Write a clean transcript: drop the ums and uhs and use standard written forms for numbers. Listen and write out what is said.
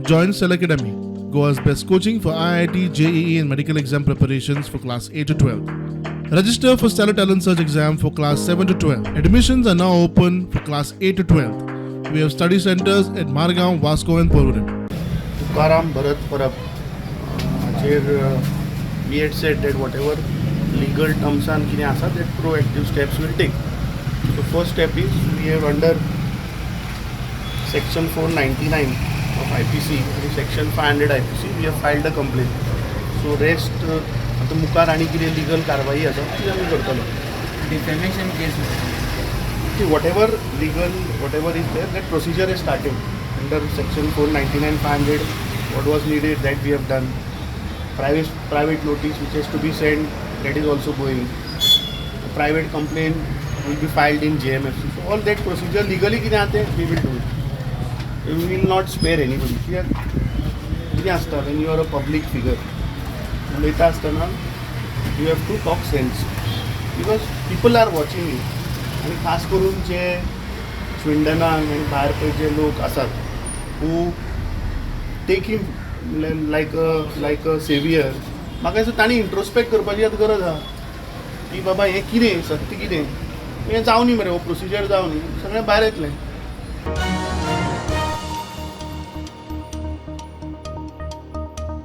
Join Cell Academy, Goa's best coaching for IIT, JEE, and medical exam preparations for class 8 to 12. Register for Stellar Talent Search exam for class 7 to 12. Admissions are now open for class 8 to 12. We have study centers at Margao, Vasco, and Porvorim. Tukaram Bharat Parab हाचेर we had said that whatever legal टर्म्सान कितें आसा, that proactive steps we'll take. So first step is we have under section 499 of IPC आनी section 500 IPC, we have filed a complaint. So rest आतां मुखार आनी कितें legal कारवाई आसा ती आमी करतले. Defamation case. See, whatever legal, whatever is there, that procedure is started under section 499, 500. What was needed, that we have done. Private notice which has to be sent, that is also going. A private complaint will be filed in JMFC. So all that procedure legally कितें आहा तें we will do it. We will not spare anybody. कित्याक कितें आसता, when you are a public figure, उलयता आसतना you have to talk sense because people are watching you. आनी खास करून जे स्विंडनाक आनी भायर पळय जे लोक आसात who take him like a saviour, म्हाका दिसता तांणी इंट्रोस्पेक्ट करपाची आतां गरज आहा की बाबा हें कितें, सत्य कितें. हें जावनी मरे, हो प्रोसिजर जावनी, सगळें भायर येतलें.